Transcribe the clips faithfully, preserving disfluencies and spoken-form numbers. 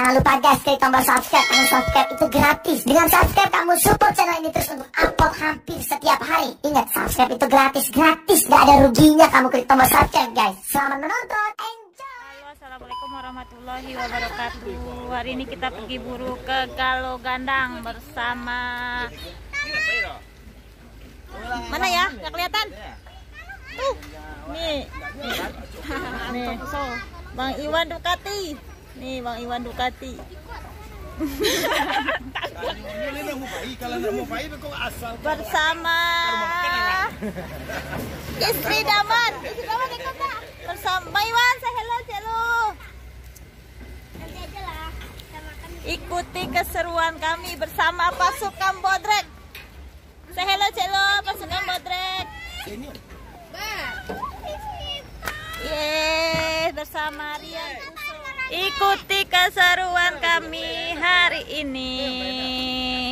Jangan lupa guys, klik tombol subscribe, karena subscribe itu gratis. Dengan subscribe kamu support channel ini terus untuk upload hampir setiap hari. Ingat, subscribe itu gratis, gratis, gak ada ruginya kamu klik tombol subscribe guys. Selamat menonton, enjoy. Halo, assalamualaikum warahmatullahi wabarakatuh. Hari ini kita pergi buru ke Galo Gandang bersama Mana ya? Nggak kelihatan? Tuh. Nih. Nih. Bang Iwan Ducati. Nih, Bang Iwan Ducati. Bersama istri Damar. Istri Damar ikut nggak? Bersama Bang Iwan, say hello, say hello. Ikuti keseruan kami bersama pasukan Bodrek. Say hello, say hello, pasukan Bodrek. Yeay, bersama Rian Kuso. Ikuti keseruan kami hari ini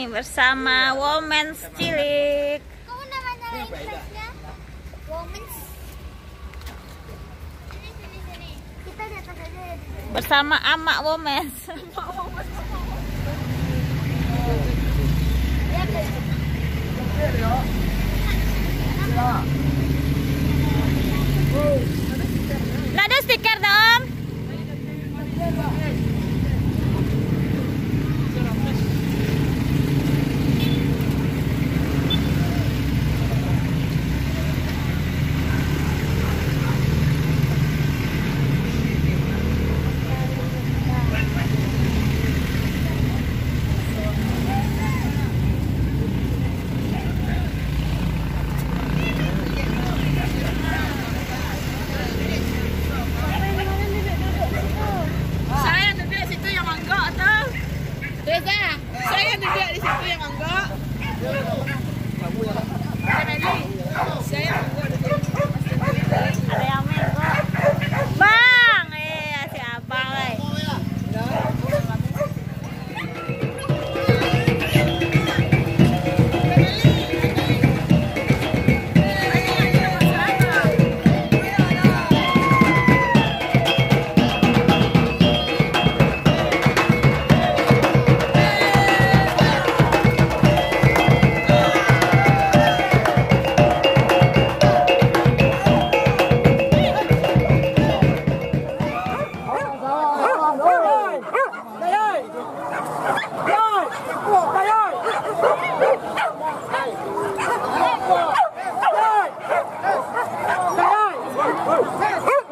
bersama Women's Cilik. Kamu namanya lain kelasnya? Women's. Sini, sini, sini. Kita di atas aja ya, di sini. Bersama Amak Women's. Nggak ada stiker, Dom. Saya yang duduk situ yang manggok tu. Reza, saya yang duduk di situ yang manggok. Family, saya yang manggok. Ada yang manggok. Bang, eh, si abang, eh.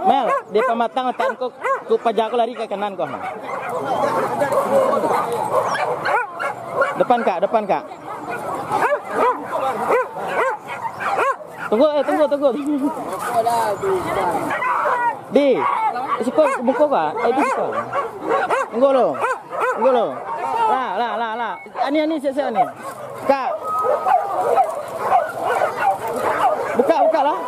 Mel, di pamatang tan ko, ko paja ko lari ka kanan ko. Depan, Kak, depan, Kak. Tunggu, eh, tunggu, tunggu. Di, siko buko ka? Eh, di siko. Tunggu lo. Tunggu lo. Lah, lah, lah, lah. Ani, ani, siap, siap, ani. Kak. Buka, buka lah.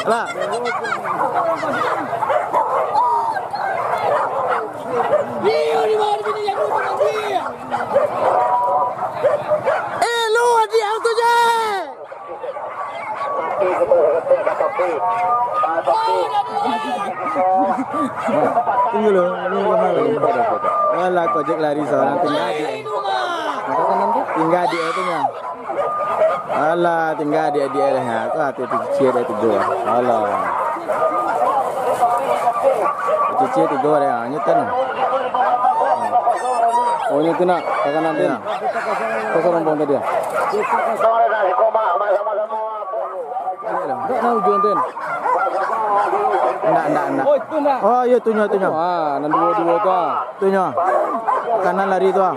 Lah. Eh, lu, adiak ang tu je. Tunggu lu, tunggu lu, malu. Alah, Gojek lari seorang, tinggal di. Tinggal di itu nya. Alah, tinggal di, di, di. Aku hati tu cicil dia tiga. Alah. Cicil tiga dia, nyetan. Oh, ini tu nak, kanan tu. Ya. Kosong rombong tadi, ah? Ndak nak ujung tu. Ndak, ndak, ndak. Oh, itu ndak. Oh, iya, tu nyo, tu nyo. Ah, nan duo-duo tu, ah. Tu nyo. Kanan lari tu, ah.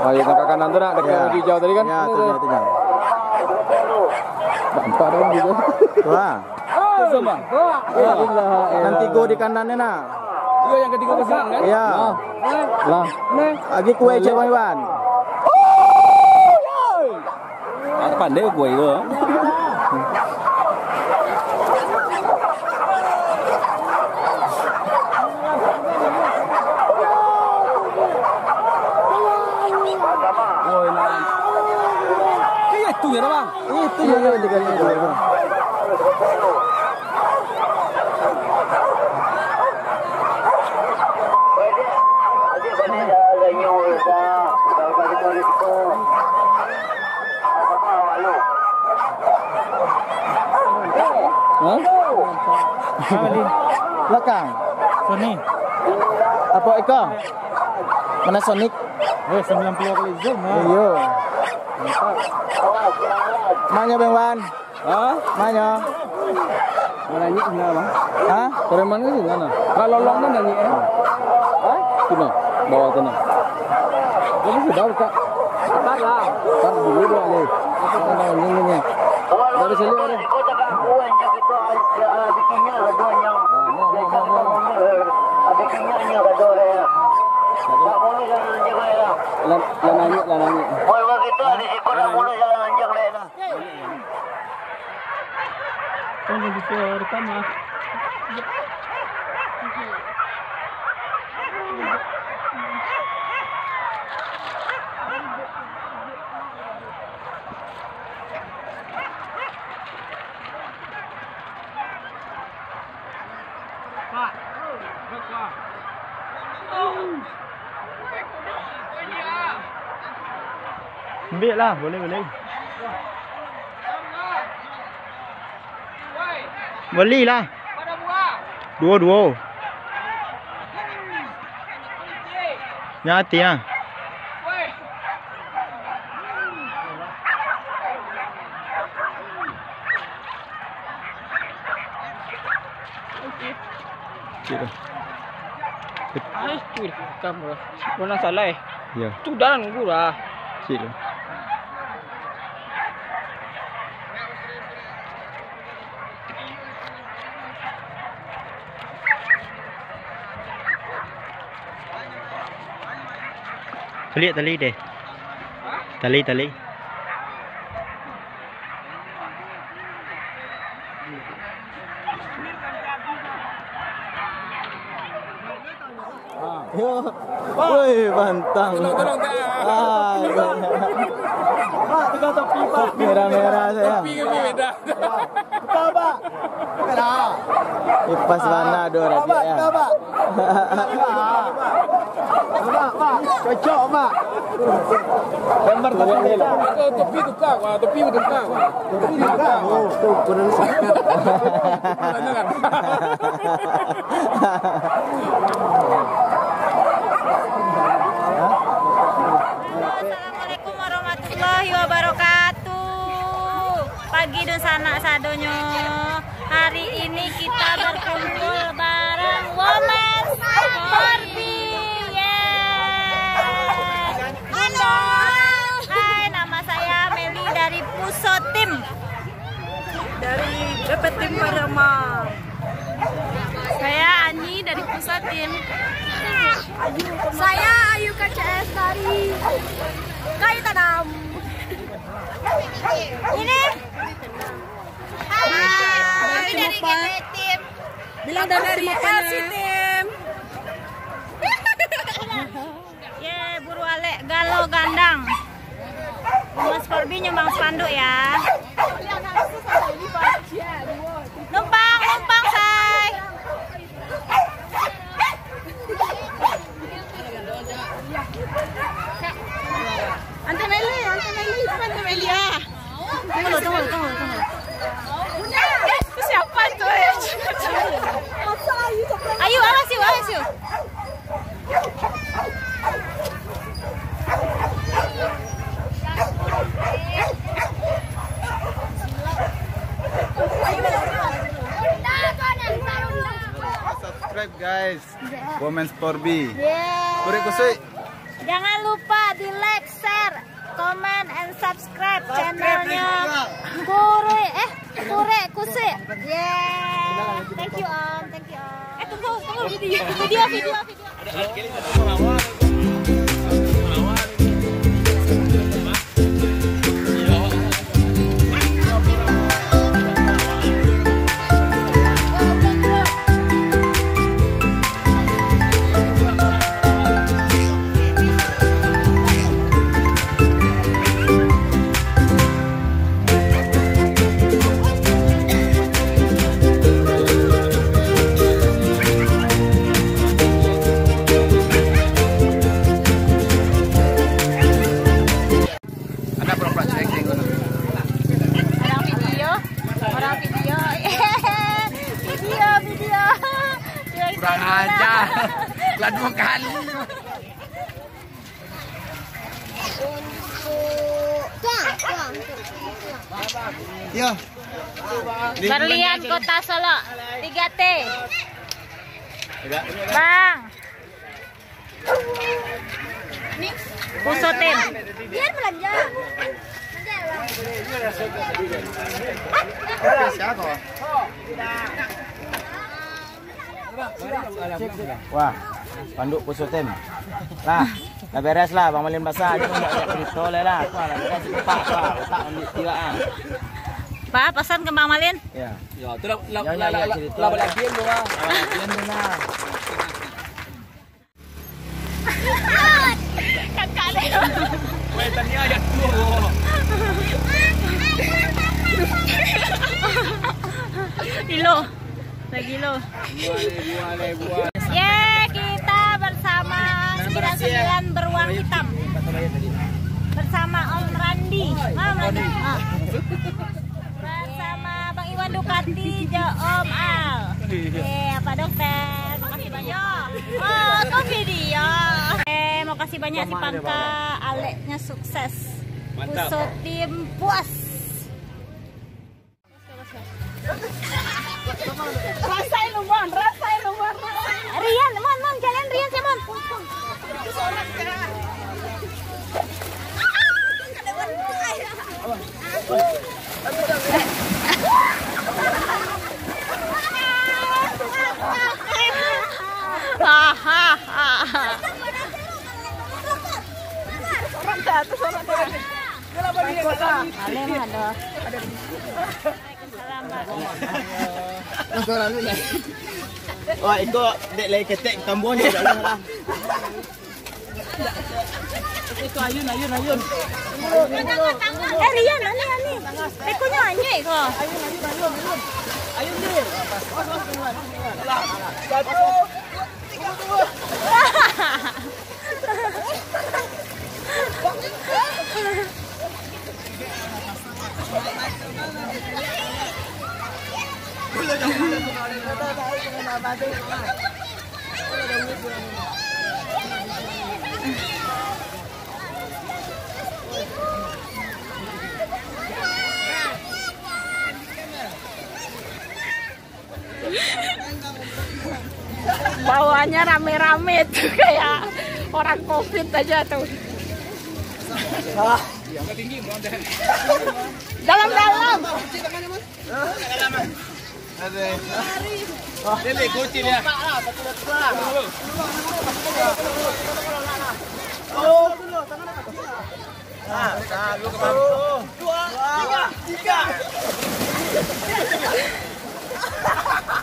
Oh, iya, ka kanan tu nak, dekat baju hijau tadi kan? Ya, tu nyo, tu nyo. Nampak dah baju tu. Tu, ah. Sama. Nan tigo di kanan ni, nah. Iyo, yang katigo ka sinan, kan? Iya. Lah. Lagi kuat cek Bang Iwan. Ah, pandai kuat itu. Itu yang ada di kaki dulu. Hah? Belakang. Sony. Apo iko? Panasonic. Eh, sembilan puluh kali zoom, ah. Iyo. Manyo, Bang Wan? Hah? Manyo? Mananyik sini, Bang. Hah? Preman ke sini, nah? Kalau lolong kan nanyik, eh? Hah? Sini, bawah sini. Jadi sudah buka. Start lah. Start dulu dia, Le. Nah, ini, ini, ini. Dari sini ada. Nah, mau, mau, mau, mau. Lah, lah nanyik, lah nanyik. Kan bisa rekam lah. Ambiak lah, boleh, boleh. Balilah. Duo-duo. Nyati ah. Cik tu. Ai, tu rekam lah. Mana salah, eh? Ya. Tu dalam gua lah. Cik tu. Tali, tali deh. Tali, tali. Yo. Woi, pantang. Tolong, tolong, tolong. Ah, iya. Pak, tukar topi, Pak. Merah-merah saya. Topi kami beda. Tukar, Pak. Tukar lah. Ni pas bana doh, Pak, Radik, ya. Tukar, Pak. Pak, Pak. Cocok, Pak. Gambar topi beda. Topi tukar, Pak. Topi tukar, Pak. Topi tukar, Pak. Oh, tu kurang sangat. Kurang sangat. Assalamualaikum warahmatullahi wabarakatuh. Pagi dunsanak sadonyo. Hari ini kita berkumpul bareng Women's Corby. Yeay. Halo. Hai, nama saya Meli dari Pusotim. Dari B P Tim Pariaman. Saya Ani dari Pusotim. Saya Ayu K C S dari Kayu Tanam. Ini. Hai. Ini dari G T Tim. Bilang dari L C Tim. Ye, buru alek galo gandang. Mas Corby nyumbang spanduk ya. Numpang, numpang, say. Ante Meli, Ante Meli, itu Ante Meli ya. Tunggu, tunggu, tunggu, tunggu. Eh, itu siapa itu, eh? Ayo, awas yuk, awas yuk. Subscribe, guys. Women's Corby. Yeay. Kurek kusui. Jangan lupa di like, share, comment, and subscribe channelnya Kurek, eh, Kurek Kusui. Yeay. Thank you, Om. Thank you, Om. Eh, tunggu, tunggu. Video, video, video, video. Kurang ajar. Lah dua kali. Yo. Berlian Kota Solok, tiga T. Bang. Pusotim. Biar belanja. Wah, panduk Pusotim. Lah, lah beres lah, Bang Malin basah. Jangan banyak cerita lah lah. Wah, lah beres, cepat lah. Otak ambil tiwak ah. Pak, pesan ke Bang Malin. Ya. Ya, tu lah, lah, Jangan lah, banyak lah, cerita lah, lah. Balakian tu lah. Balakian tu lah. Kakak dia. Weh, tania jatuh. Gilo. Lagi lo. Ye, kita bersama sembilan sembilan beruang hitam. Bersama Om Randi. Mama. Ah. Bersama Bang Iwan Ducati jo Om Al. Eh, apa dokter? Makasih banyak. Oh, kok video. Eh, makasih banyak si Pangka, aleknya sukses. Mantap. Pusotim puas. Rasain lu, Mon, rasain lu, Mon, rasain. Rian, Mon, Mon, kalian Rian sih, Mon. Alem ada. Salam, Pak. Wah, itu dek lai ketek kambuang ni, tak salah. Itu ayun, ayun, ayun. Eh, Rian, ani, ani. Pekonyo anyek ko. Ayun, ayun, ayun, ayun. Ayun, ni. Awas, awas, awas, awas. Satu. Bawahnya rame-rame tuh, kayak orang covid aja tuh. Dalam-dalam. Lele kucing ya.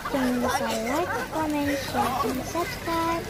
Jangan lupa like, comment, share, and subscribe.